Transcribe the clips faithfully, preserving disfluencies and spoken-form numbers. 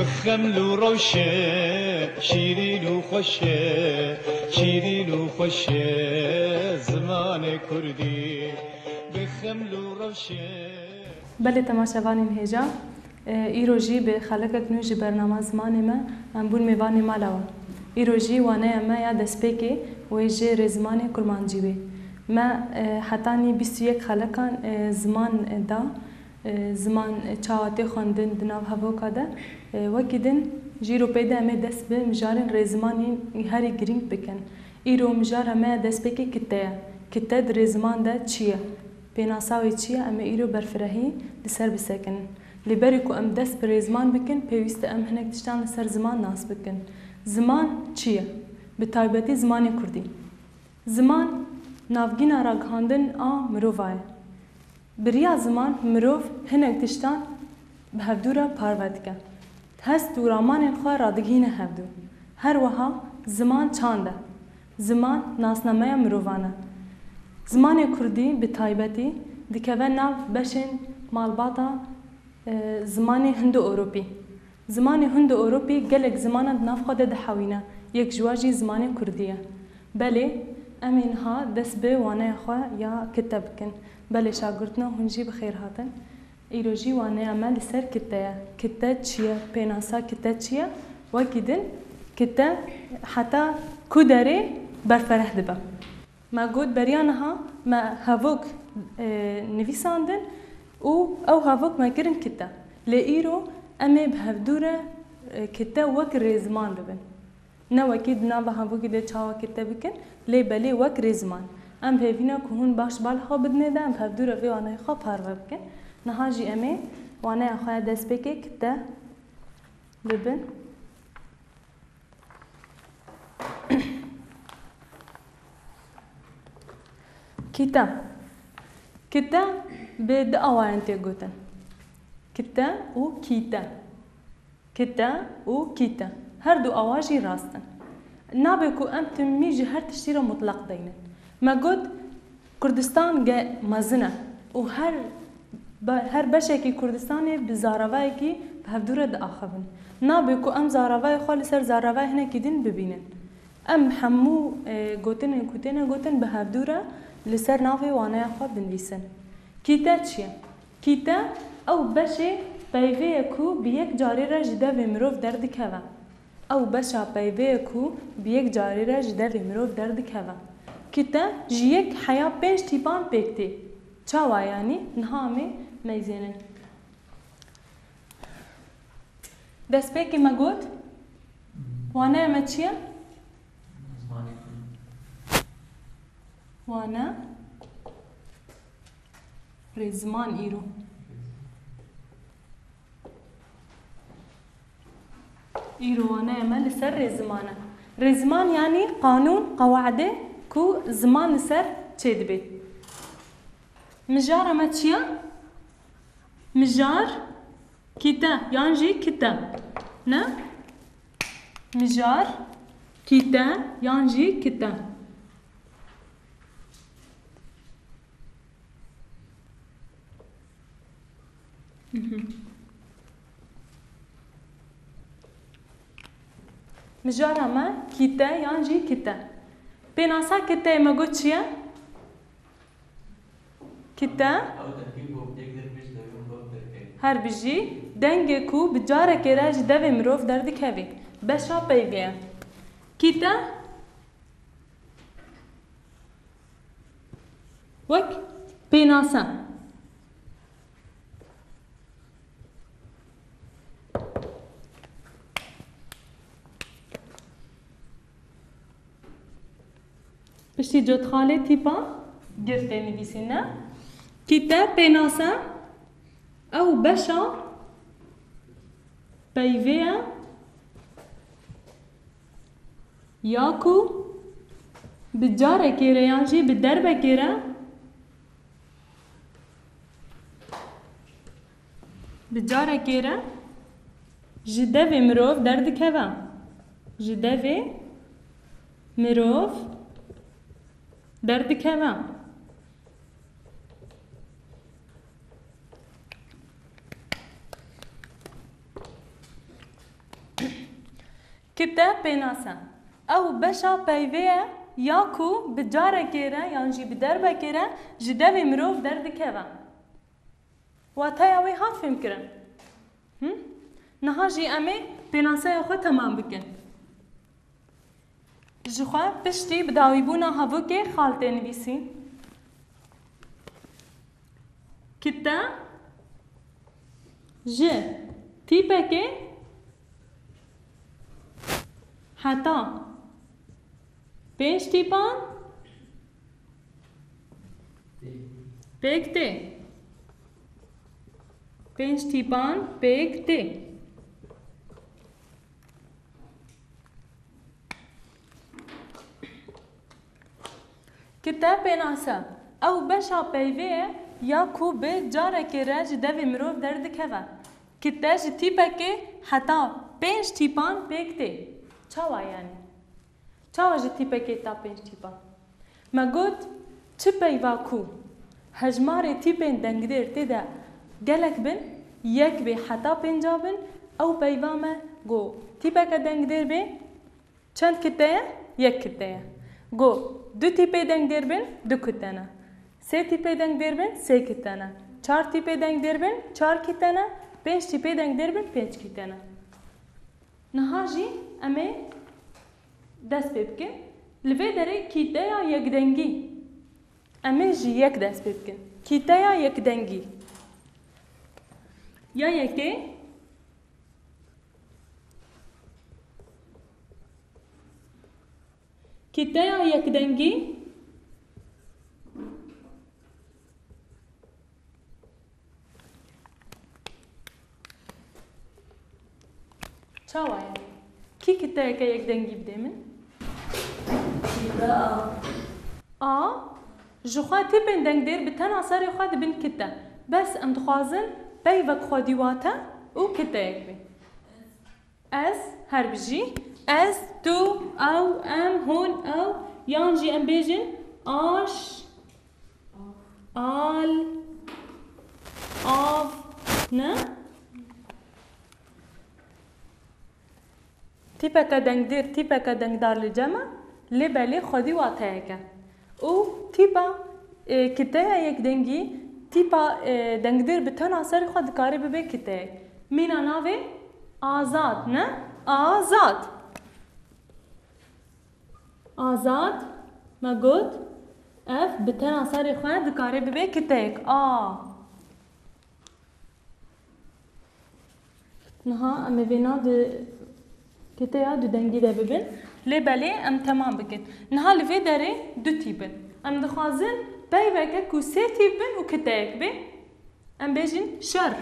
Xeml û rewşe, şîrîn û xweşe, şîrîn û xweşe, zimanê kurdî. Bi xeml û rewşe. Belê temaşevanên hêja, e, îro jî bi xelekek nû ji bernama Zimanê Me em bûn mêvanê mala we. Îro jî waneya me ya destpêkê wê ji rêzimanê kurmancî bê. Me, e, hetanî bîst û yek xelekan, e, ziman, e, da. E, ziman, e, çawa tê xwendin di nav hevoka de, e, wekî din jî îro pê de em ê dest bi mijarên rêzimanî herî girîng bikin. Îro mijara me ya destpêkê kite ye. Kite di rêziman de çi ye? Pênasa wê çi ye? Em ê îro berfirehî li ser bisekinin. Lê berî ku em dest bi rêziman bikin, pêwîst e em hinek tiştan li ser ziman nas bikin. Ziman çi ye? Bi taybetî zimanê kurdî. Ziman navgîna ragihandin a mirova ye. Bi riya ziman mirov hinek tiştan bi hevdû re parve dike. Hest û ramanên xwe radigihîne hevdû. Her wiha ziman çand e. Ziman nasnameya mirovan e. Zimanê kurdî bi taybetî dikeve nav beşên malbata, e, zimanê Hindo-Ewropî. Zimanê Hindo-Ewropî gelek zimanan di nav xwe de dihewîne, yek ji wan jî zimanê kurdî ye. Belê, em ê niha dest bi waneya xwe ya kite bikin. Belê şagirtno, hûn jî bi xêr hatin. Îro jî waneya me li ser kite ye. Kite çi ye? Pênasa kite çi ye? Wekî din kite heta ku derê berfereh dibe? Me got beriya niha me hevok, e, nivîsandin û ew hevok me kirin kite. Lê îro em ê bi hevdû re, e, kite wek rêziman bibin. Ne wekî di nava hevokê de çawa kite bikin, lê belê wek rêziman. Em hêvî ne ku hûn baş bal xwe bidinê de, em bi hevdû re vê waneyê xwe parve bikin. Niha jî em ê waneya xwe ya destpêkê kite bibin. Kite. Kite bi du awayan tê gotin. Kite û kîte. Kite û kîte. Her du awa jî rast in. Nabe ku em timî ji her tiştî re mutlaq deynin. Me got, Kurdistan ge mezin e û her be-, her beşekî Kurdistanê bi zaravayekî bi hevdû re diaxivin. Nabe ku em zaravayê xwe li ser zaravayê hinekî din bibînin. Em hemû, e, gotinên ku têne gotin bi hevdû re li ser navê waneya xwe binivîsin. Kîte çi ye? Kîte ew beşê peyvê ye ku bi yek carê re ji devê mirov derdikeve. Ew beşa peyvê ye ku bi yek carê re ji devê mirov derdikeve. Kîte ji yek heya pênc tîpan pêk tê. Çawa yanî? Niha em ê meyzênin. Destpêkê me got, waneya me çi ye? Wane rêziman îro. Îro waneya me li ser rêziman e. Rêziman yanî qanûn, qewaidê ku ziman li ser çêdibê. Mijara me çi ye? Mijar kîte yan jî kite. Ne? Mijar kîte yan jî kite. Mhm. Mijara me kîte yan jî kite. Pênasa kiteyê me got çi ye? Kite. Her bijî dengê ku bi carekê re ji devê mirov derdikevî. Beşa peyvê ye. Kîte. Wek pênase. Piştî cotxalê tîpa girtê nivîsîne. Kîte pênase. Ew beşa peyvê ye. Ya ku bi carekê re yan jî bi derbekê re, bi carekê re ji devê mirov derdikeve. Ji devê mirov derdikeve. Kite pênase. Ew beşa peyvê ye ya ku bi carekê re yan jî bi derbekê re ji devê mirov derdikeve. Wateya wê hat fêmkirin. Him? Niha jî em ê pênaseya xwe temam bikin. Ji xwe piştî bi dawîbûna hevokê xal tê nivîsîn. Kite ji tîpekê heta pênc tîpan pêk tê. Pênc tîpan pêk tê. Kite pênase. Ew beşa peyvê ye ya ku bi carekê re ji devê mirov derdikeve. Kite ji tîpekê heta pênc tîpan pêk tê. Çawa yanî? Çawa ji tîpekê ta pênc tîpan? Me got, çi peyva ku hejmarê tîpên dengdêr tê de gelek bin, yek bê heta pênca bin, ew peyva me got, tîpeke dengdêr bê, çend kite ye? Yek kite ye. Got, du tîpê dengdêr bin, du kite ne. Sê tîpê dengdêr bin, sê kite ne. Çar tîpê dengdêr bin, çar kite ne. Pênc tîpê dengdêr bin, pênc kite ne. Niha jî em ê dest pê bikin. Li vê derê kîteya yekdengî. Em ê ji yek dest pê bikin. Kîteya yekdengî. Ya yekê. Kîteya yekdengî. Çawa ye? Kî kiteyeke yekdengî bidê min? Kite A. A. Ji xwe tîpên dengdêr bi tena serê xwe dibin kite. Bes em dixwazin peyvek xwedî wate û kiteyek bê. Ez, her bijî. Ez, tu, ew, em, hûn, ew, yan jî em bêjin aş, al, av, ne? Tîpeke dengdêr, tîpeke dengdar li cem e, lê belê xwedî wateyek e. Û tîpa, e, kiteya yekdengî, tîpa, e, dengdêr bi tena serê xwe dikare bibe kiteyek. Mîna navê Azad, ne? Azad. Azad, me got, ev bi tena serê xwe dikare bibe kiteyek. A. Niha em ê vêna di kiteya du dengî de bibin. Lê belê em temam bikin. Niha li vê derê du tîp in. Em dixwazin peyveke ku sê tîp bin û kiteyek bê. Em bêjin şer.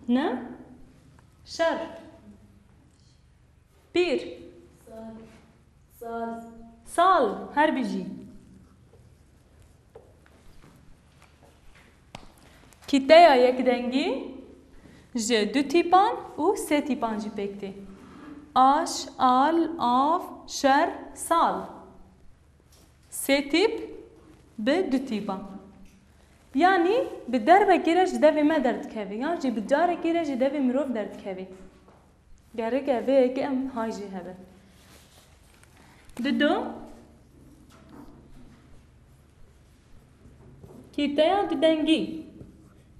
Ne? Şer. Pîr. Sal. Sal. Sal. Her bijî. Kîteya yekdengî ji du tîpan û sê tîpan jî pêk tê. Aş, al, av, şer, sal. Sê tîp bi du tîpan. Yanî bi derbekî re ji devê me derdikeve, yan jî bi carekî re ji devê mirov derdikeve. Gerek e vê yekê em hay jî hebe. Dido. Kîteya dudengî.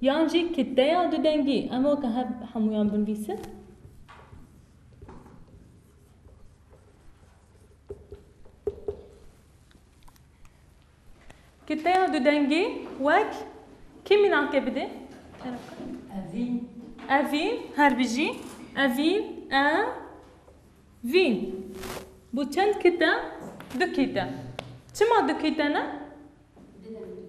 Yan jî kiteya dudengî. Em weke hev hemûyan binivîsin. Kiteya dudengî wek kî mînakê bidê? Evîn. Evîn, her bijî. Evîn, e, vîn. Bu çend kite? Du kite. Çima du kite ne?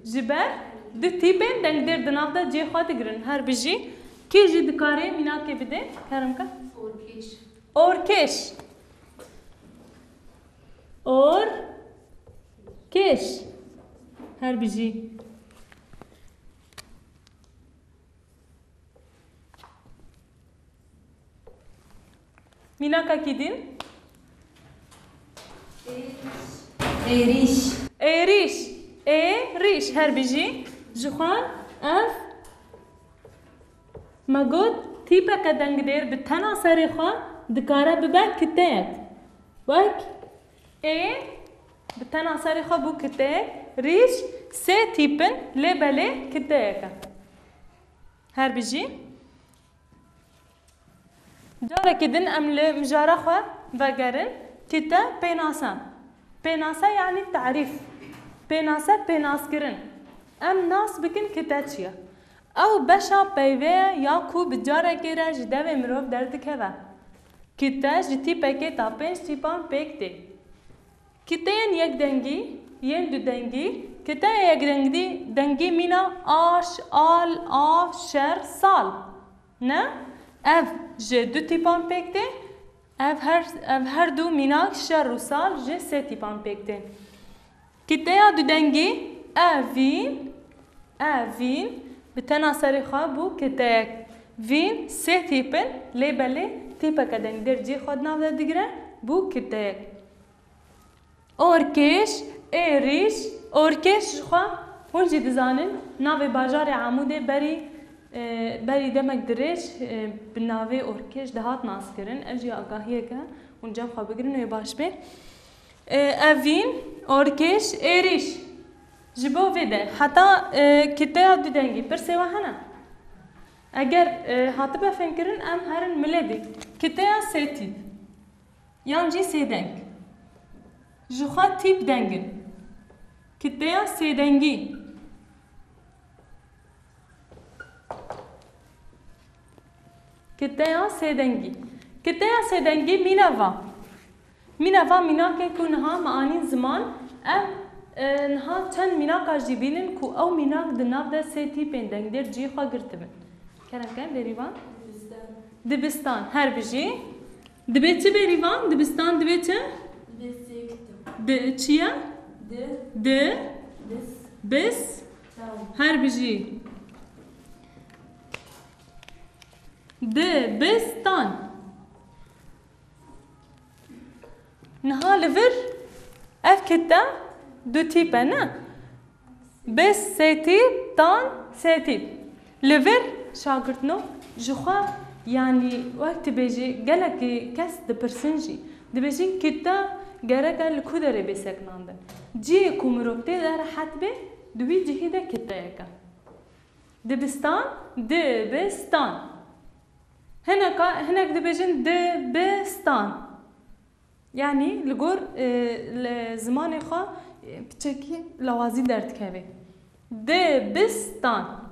Ji ber du tîpên dengdêr di nav de cihê xwe digirin. Her bijî. Kî jî dikare mînakê bidê? Kerem ke. Orkêş. Orkêş. Orkêş. Her bijî. Mînakekî din. Êrîş. Êrîş. Êrîş. Her bijî. Ji xwe ev me got Tîpeke dengdêr bi tena serê xwe dikare bibe kiteyek. Wek ê bi tena serê xwe bû kiteyek, rîş sê tîp in, lê belê kiteyek e. Her bijî. Carekî din em li mijara xwe vegerin. Kite pênase. Pênase yanî tarîf. Pênase pênaskirin. Em nas bikin kite çi ye. Ew beşa peyvê ye ya ku bi carekê re ji devê mirov derdikeve. Kite ji tîpekê ta pênc tîpan pêk tê. Kiteyên yekdengî, yên dudengî, kiteya yekdengî dengî mîna aş, al, av, şer, sal. Ne? Ev ji du tîpan pêk tê. Ev her, ev her du mînak şer û sal ji sê tîpan pêk tên. Kiteya dudengî, evîn, evîn, bi tena serê xwe bû kiteyek. Vîn sê tîp in, lê belê tîpeke dengdêr cihê xwe di nav de digire, bû kiteyek. Orkêş, êrîş, orkêş ji xwe hûn jî dizanin, navê bajarê Amûdê berî, e, berî demek dirêj, e, bi navê orkêş dihat naskirin. Ev jî agahiyek e, hûn cem xwe bigirin wê baş bê. E, evîn, orkêş, êrîş. Ji bo vê de heta, e, kiteya dudengî pirsê we hene? Eger, e, hatibe fêmkirin, em herin miledê. Kiteya sêtîp. Yan jî sêdeng. Ji xwe tîp deng in. Kiteya sêdengî. Kiteya sêdengî. Kiteya sêdengî mîna va. Mîna va mînakên ku niha me anîn ziman, em, e, niha çend mînaka jî bînin ku ew mînak di nav de sê tîpên dengdêr cihê xwe girtibin. Kerem ke, bêrîvan. Dibistan. Dibistan, her bijî. Dibê çi bêrîvan? Dibistan dibê çi? Dibê sê kitib. Di, çi ye? Di. Di. Bis. Bis. Tan. Her bijî. Dibistan. Niha li vir ev kite du tîp e, ne? Bis sê tîp, tan sê tîp. Li vir şagirtno ji xwe, yanî wek dibêjî gelekî kes dipirsin jî. Dibêjin kite gerek e li ku derê bê sekinandin. Cihê ku mirov tê de rehet bê, di wî cihî de kiteyek e. Dibistan, dibistan. Hineka, hinek dibêjin dibistan. Yanî li gor, e, li zimanê xwe, e, piçekî lawazî derdikeve. Dibistan.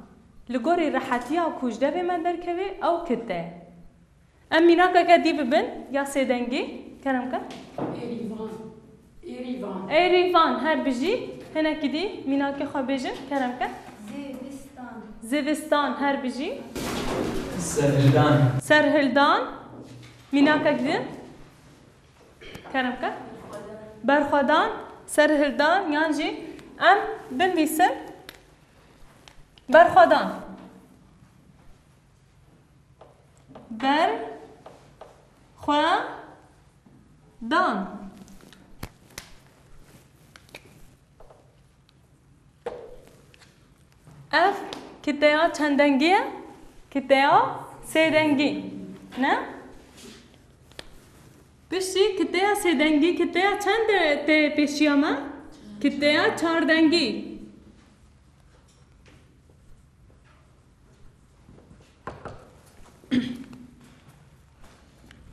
Li gorî rehetiya ku ji devê me derkeve, ew kite. Em mînakeke dî bibin, ya sêdengî, kerem ke. Êrîvan. Êrîvan. Êrîvan, her bijî. Hinekî dî mînakê xwe bêjin, kerem ke. Zivistan. Zivistan, her bijî. Serhildan. Serhildan. Mînakek dî. Kerem ke. Berxwedan, serhildan, yan jî em binivîsin. Berxwedan. Ber, xwe, dan. Ev kiteya çend dengî ye? Kiteya sê dengî. Ne? Piştî kiteya sê dengî, kiteya çend de tê pêşiya me? Kiteya çar dengî.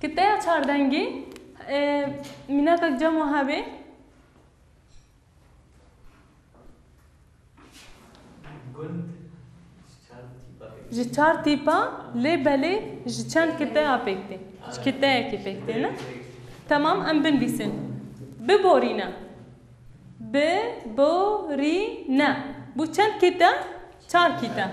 Kiteya çar dengî, e, mînakek cem we hebe? Gund ji çar tîpa pêk tê. Ji çar tîpa, lê belê ji çend kiteya pêk tê? Ji kiteyekî pêk tê, ne? Temam, em binivîsin. Biborîne. Biborîne. Bû çend kite? Çar kite.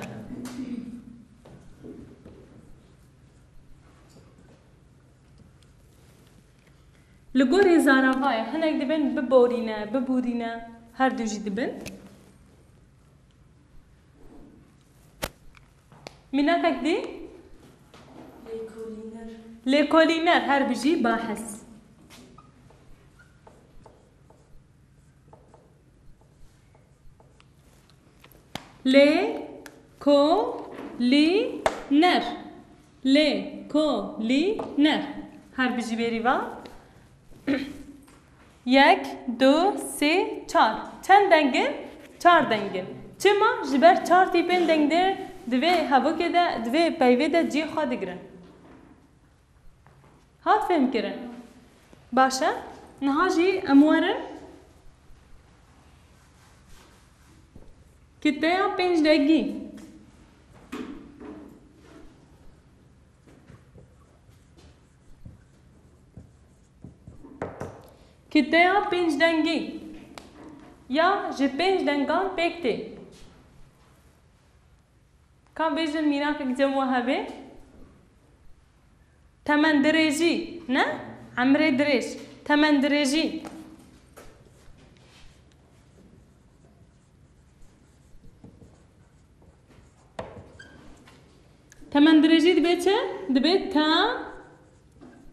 Li gorî zaravayê hinek dibin biborîne, biborîne, her du jî dibin. Mînakek dî? Lêkolîner. Lêkolîner, her bijî, bahes. Lê, ko, lî, ner. Lê, ko, lî, ner. Her bijî bêrî va. Yek, du, sê, çar. Çend deng in? Çar deng in. Çima? Ji ber çar tîpên deng de di vê hevokê de, di vê peyvê de cihê xwe digirin. Hat fêhmkirin? Baş e. Niha jî em werin kiteya pênc dengî. Kiteya pênc dengî ya ji pênc dengan pêk tê. Ka bêjin mînakek cem we hebe? Temendirêjî, ne? Emrê dirêj. Temendirêjî. Temendirêjî dibe çi? Dibe te,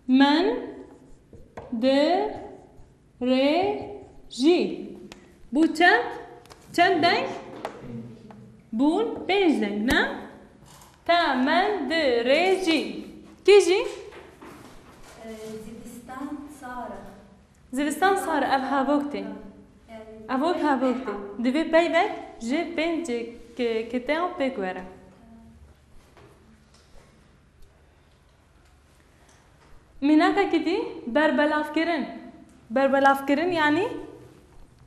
men, di, rê, jî. Bû çend? Çend deng? Bûn pênc deng, ne? Te, men, di, rê, jî. Kî jî? Ee, Zivistan sar e. Zivistan sar, ev hevok tê. Evok hevok tê. Divê peyvek ji pênc ki-, kiteyan pêk were. Mînakekî dî, berbelavkirin. Berbelavkirin, yanî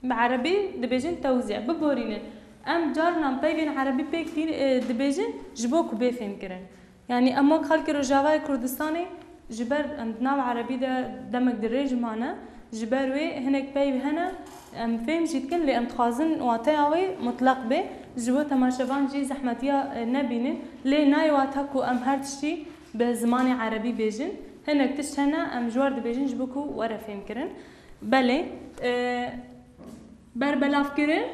bi erebî dibêjin tewzîe. Biborînin. Em carinan peyvên erebî pêk tîn, e, dibêjin ji bo ku bê fêmkirin. Yanî em wek xelkê Rojavayê Kurdistanê ji ber em di nav erebî de demek dirêj mane, ji ber wê hinek peyv hene, em fêm jî dikin, lê em dixwazin wateya wê mutlaq bê, ji bo temaşevan jî zehmetiya, e, nebînin. Lê nayê wata ku em her tiştî bi zimanê erebî bêjin. Hinek tişt hene, em ji we re dibêjin ji bo ku were fêmkirin. Belê, e, berbelavkirin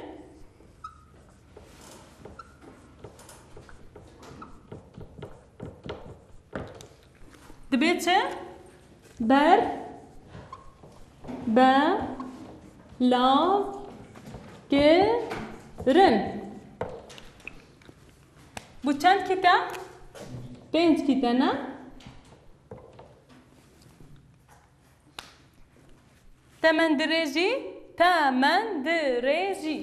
dibe çi? Ber, be, lav, kirin. Bu çend kite? Pênc kite ne? Temendirêjî, temendirêjî.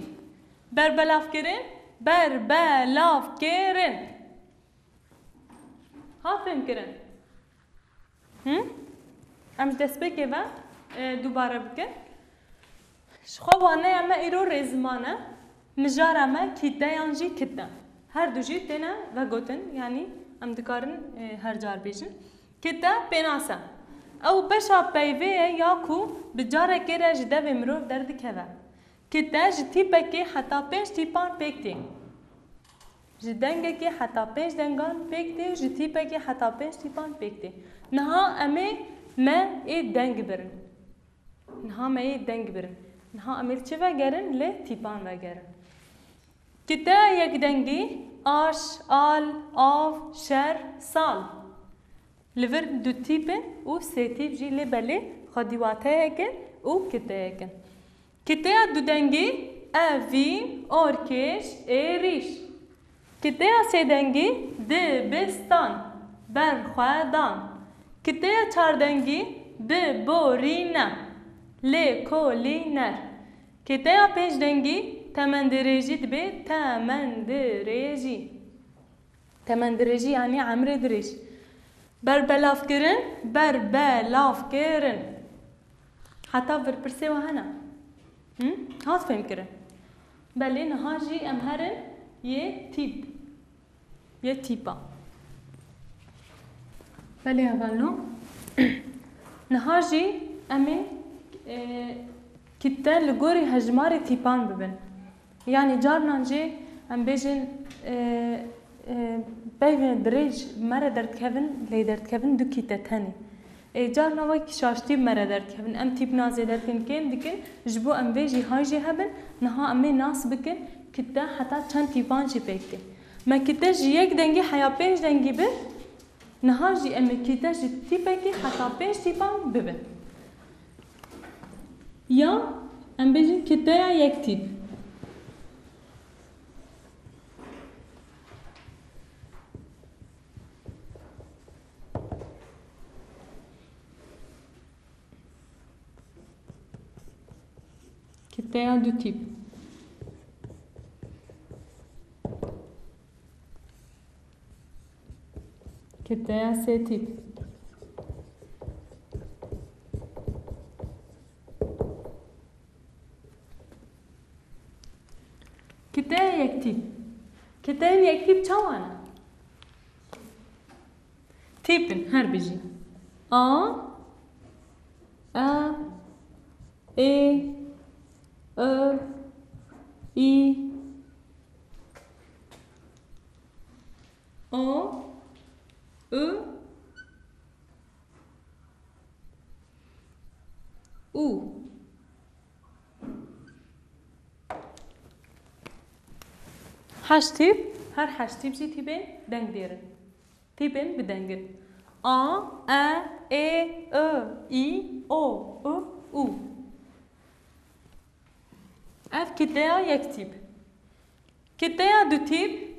Berbelavkirin, berbelavkirin. Ha fêmkirin? Hı? Em ji destpêkê ve, e, dubare bikin. Ji xwe waneya me îro rêziman e. Mijara me kîte yan jî kite. Her du jî têne vegotin, yanî em dikarin, e, her car bêjin. Kite pênas e. Ew beşa peyvê ye ya ku bi carekê re ji devê mirov derdikeve. Kite ji tîpekê heta pênc tîpan pêk tê. Ji dengekê heta pênc dengan pêk tê, ji tîpekê heta pênc tîpan pêk tê. Niha em ê me ê deng birin. Niha me yê deng birin. Niha em ê li çi vegerin? Li tîpan vegerin. Kiteya yekdengî, aş, al, av, şer, sal. Li vir du tîp in û sê tîp jî lê belê xwedî wateyek in û kiteyek in. Kiteya dudengî, evîn, orkêş, êrîş. Kiteya sêdengî, dibistan, berxwedan. Kiteya çardengî, diborîne, lêkolîner. Kiteya pêncdengî, temendirêjî dibe, temendirêjî. Temendirêjî yanî emrê dirêj. Berbelavkirin, berbelavkirin. Heta vir pirsê we hene? Hı? Hat fêmkirin? Belê niha jî em herin yê tîp. Yê tîpa. Belê hevalno. Niha jî em ê, e, kite li gorî hejmarê tîpan bibin. Yanî carinan jî em bêjin, e, e, peyvên dirêj me re derdikevin, lê derdikevin du kîte tenê. Ê, carna wek şaştî bi me re derdikevin. Em tîpna zêdetirên kêm dikin, ji bo em vê jîhay jî hebin, niha em ê nas bikin, kite heta çend tîpan jî pêk tê. Me kite ji yek dengî heya pênc dengî bi, niha jî em ê kite ji tîpekî heta pênc tîpan bibin. Ya em bêjin kiteya yek tîp. Teya du tîp. Kiteya sê tîp. Kiteya yek tîp. Kiteyên yek tîp çawa ne? Tîp in, her bijî. A, E, Ê, I, Î, O, U, Û. Heşt tîp, her heşt tîp jî tîpên dengdêr in. Tîpên bi deng in. A, E, Ê, I, Î, O, U, Û. Ev kiteya yek tîp. Kiteya du tîp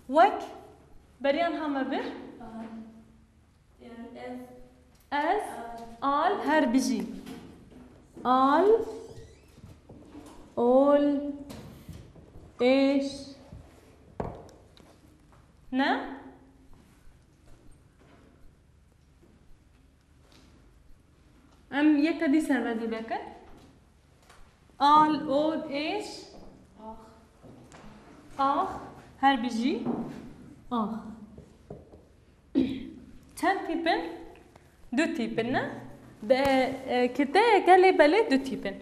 wek beriyan hame bir. Ez, al, her bijî. Al, ol, êş. Ne? Em yeka dî servedî vekin. Al, ol, êş. Ax. Ax. Her bijî. Ax. Çend tîp in? Du tîp in, ne? De, e, kiteyeke lê belê du tîp in.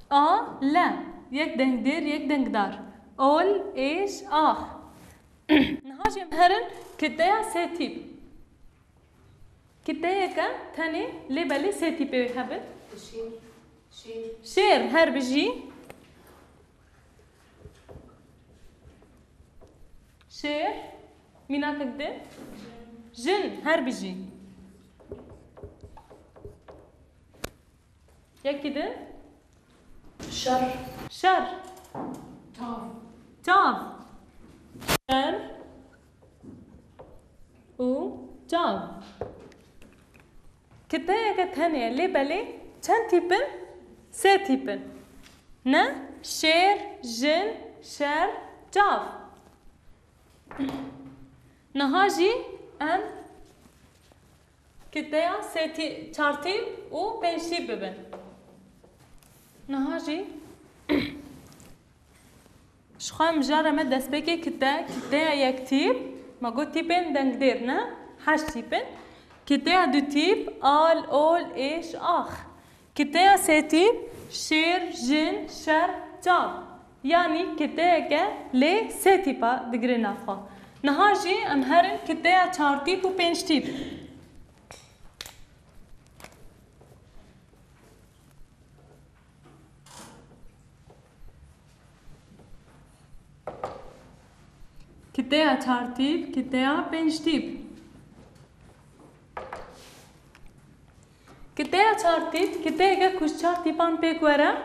A, le. Yek dengdêr, yek dengdar. Ol, êş, ax. Niha jî em herin kiteya sê tîp. Kiteyeke tenê lê belê sê tîpê wê hebin. Şêr. Şêr. Şêr, her bijî. Şêr. Mînakek din. Jin, her bijî. Yekî din. Şer. Şer. Çav. Çav. Şer û çav. Kiteyeke tenê ye, lê belê çend tîp in? Sê tîp in. Ne? Şêr, jin, şer, çav. Niha jî em kiteya sê tî-, çar tîp û pênc tîp bibin. Niha jî ji xwe em jare me destpêkê kite, kiteya yek tîp, me got tîpên dengdêr ne, heşt tîp in. Kiteya du tîp, al, ol, êş, ax. Kiteya sê tîp, şêr, jin, şer, çav. Yanî kiteyeke lê sê tîpa digire nav xwe. Niha jî em herin kiteya çar tîp û pênc tîp. Kiteya çar tîp, kiteya pênc tîp. Kiteya çar tîp, kiteyeke ku ji çar tîpan pêk were.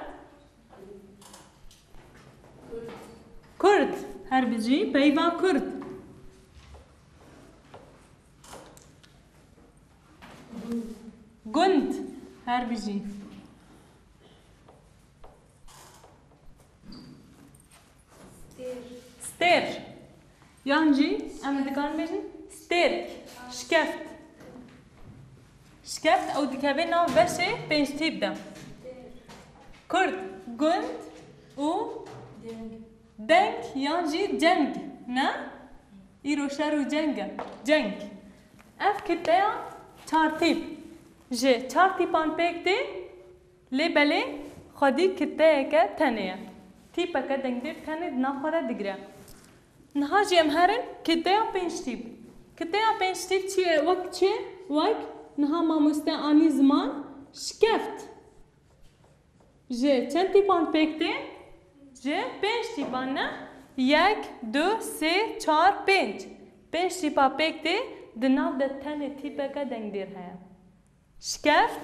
Kurd, her bijî, peyva kurd. Gund, her bijî. Stêr. Yan jî em dikarin bêjin stêrk, şikeft. Şikeft ew dikeve nav beşê pênc tîp de. Kurd, gund û deng yan jî ceng, ne? Îro şer û ceng e. Ceng. Ev kiteya çar tîp. Ji çar tîpan pêk tê. Lê belê xwedî kiteyeke tenê ye. Tîpeke dengdêr tenê di nav xwe de digire. Niha jî em herin kiteya pênc tîp. Kiteya pênc tîp çi ye? Wek çi? Wek niha mamoste anî ziman şikeft. Ji çend tîpan pêk tê? Ji pênc tîpan ne? Yek, du, sê, çar, pênc. Pênc tîpa pêk tê, di nav de tenê tîpeke dengdêr heye. Şikeft.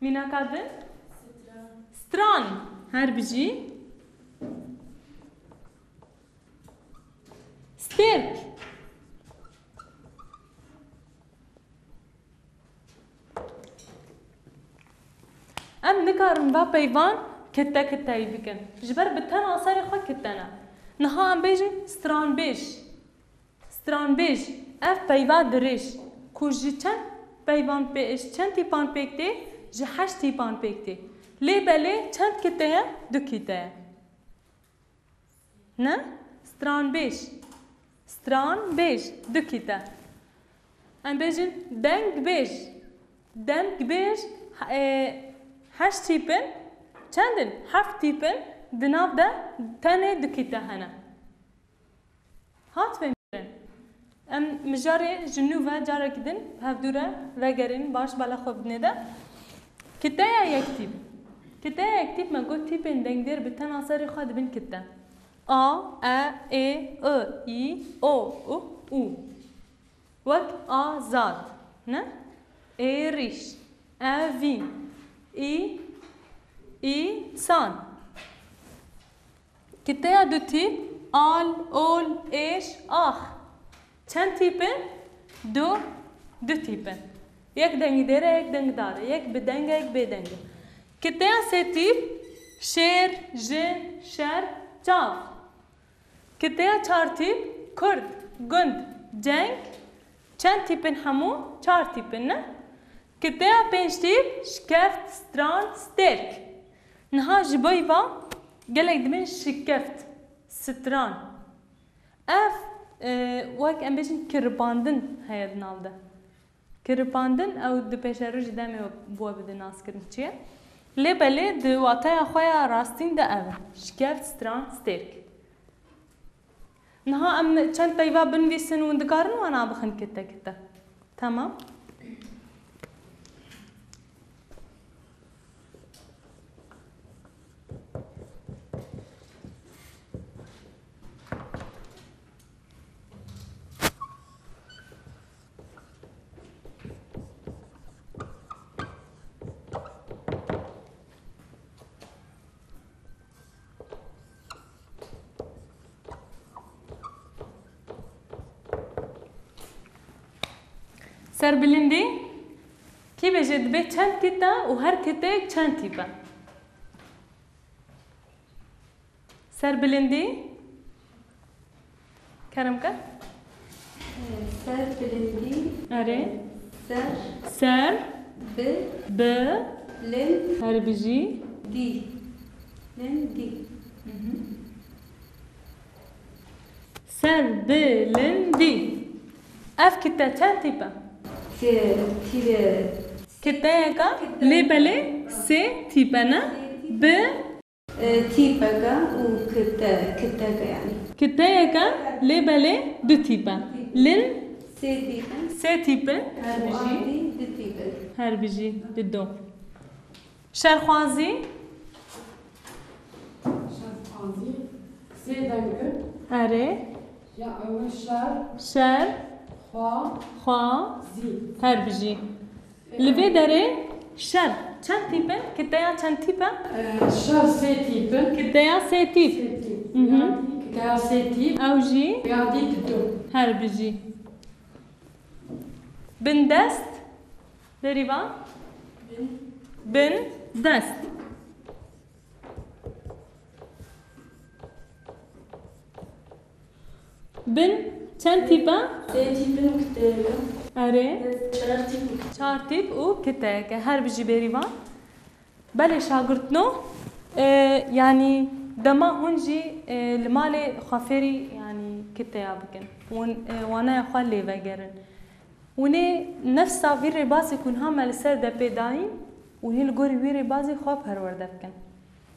Mînaka din. Stran. Her bijî. Stêrk. Va peyvan kite kiteyî bikin. Ji ber bi tena serê xwe kite ne. Niha em bêjin stranbêj. Stranbêj, ev peyva dirêj, ku ji çend peyvan pê, ji çend tîpan pêk tê? Ji heşt tîpan pêk tê. Lê belê çend kite ye? Du kite ye. Ne? Stranbêj. Stranbêj, du kite. Em bêjin dengbêj. Dengbêj, e, heşt tîp in. Çend in? Heft tîp in. Di nav de tenê du kite hene. Hat fêmkirin. Em mijarê ji nû ve carekî din hevdû re vegerîn, baş bala xwe bidinê de. Kiteya yektîp. Kiteya yektîp me got tîpên dengdêr bi tena serê xwe dibin kite. A, E, Ê, I, Î, O, U, Û. Wek azad, ne? Êrîş, evîn, î, î, san. Kiteya du tîp, al, ol, êş, ax. Çend tîp in? Du, du tîp in. Yek dengdêr e, yek dengdar e, yek bi deng e, yek bê deng e. Kiteya sê tîp, şêr, jin, şer, çav. Kiteya çar tîp, kurd, gund, ceng. Çend tîp in hemû? Çar tîp in, ne? Kiteya pênc tîp, şikeft, stran, stêrk. Niha ji bo va gelek dibin şikeft, stran. Ev, e, wek em bêjin kiribandin heye di nav de. Kiribandin ew di pêşerojî demê we bi we bide naskirin çi ye. Lê belê di wateya xwe ya rastîn de ev e. Şikeft, stran, stêrk. Niha em çend peyva binivîsin û dikarin wana bixin kite kite. Tamam. Serbilindî, kî bêje dibe çend kite û her kiteyek çend tîp e? Serbilindî. Kerem ke. Ser bilindî. Erê. Ser. Ser. Bi. Bi. Lin. Her bijî. Dî. Lin dî. Ser bilindî. Ev kite çend tîp e? Sê tîp e. Kiteyeka lê belê sê tîp e, ne? Bi E, tîpeke û kite-, kiteke yani. Kiteyeke lê belê du tîp e. Lin sê tîp in. Sê tîp in. Her bijî. Ardî du tîp in. Her bijî du do. Şerxwazî. Şerxwazî. Sê deng in. Erê. Ya ew şer. Şer. Xwa. Xwa. Zî. Her bijî. Li vê derê şer çend tîp in? Kiteya çend tîp e? Ee, şer sê tîp in. Kiteya sê tîp. Sê tîp. Mhm. Kiteya sê tîp. Ew jî? Ya dî didu. Her bijî. Bindest. Berivan. Bin. Bin dest. Bin çend tîp e? Sê tîp in û kiteyeke. Erê. Çar tîp û kiteyeke. Çar tîp û kiteyeke. Her bijî bêrîvan. Belê şagirtno, e, yanî dema hûn jî, e, li malê xwe fêrî, yanî kiteya bikin. Hûn, e, waneya xwe lê vegerin. Hûn ê nefsa vî rêbazê ku niha me li ser de pê dayîn, hûn ê li gorî wî rêbazê xwe perwerde bikin.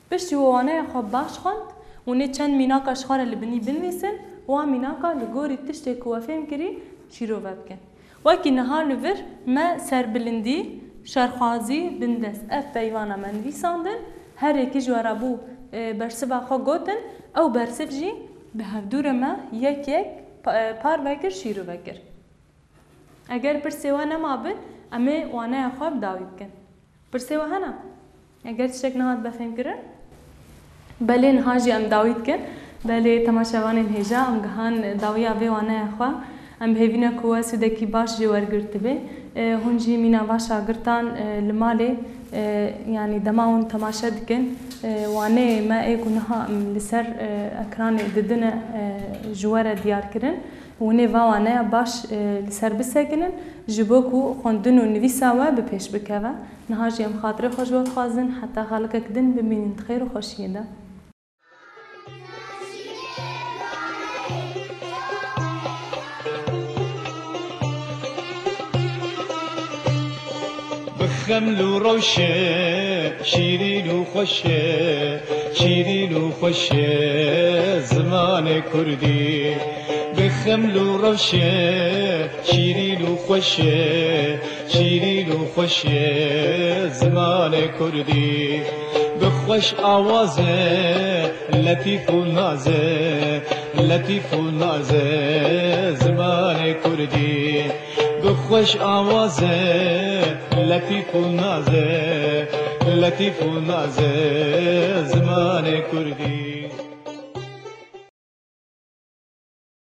Piştî we waneya xwe baş xwend, hûn ê çend mînaka ji xwe re li binî binivîsin, wan mînaka li gorî tiştê ku we fêm kirî, şîrove bikin. Wekî niha li vir me serbilindî, şerxwazî, bindest ev peyvana me nivîsandin, her yekî ji we re bû, e, bersiva xwe gotin, ew bersiv jî bi hevdû re me yek yek pa-, e, parve kir, şîrove kir. Eger pirsê we nemabin, em ê waneya xwe bi dawî bikin. Pirsê we hene? Eger tiştek nehat be fêmkirin? Belê, niha jî em dawî dikin. Belê, temaşevanên hêja, em gihan dawiya vê waneya xwe. Em bi hêvî ne ku we sûdekî baş jê wergirtibe. E, hûn jî mîna va şagirtan, e, li malê E, yanî dema hûn temaşe dikin, e, waneyê me ê ku niha, em, li ser, e, ekranê didine, e, ji we re diyar kirin, hûn ê va waneya baş, e, li ser bisekinin, ji bo ku xwendin û nivîsa we bi pêş bikeve. Niha jî em xatirê xwe ji we dixwazin, heta xalikek din bimînin di xêr û xweşiyê de. Bi xeml û rewşe, şîrîn û xweş e, şîrîn û xweş e zimanê kurdî. Bi xeml û rewşe, şîrîn û xweş e, şîrîn û xweş e zimanê kurdî. Bi xweş awaz e, letîf û naz e, letîf û naz e zimanê kurdî. Bi xweş awaz e, letîf û naz e, letîf û naz e zimanê kurdî.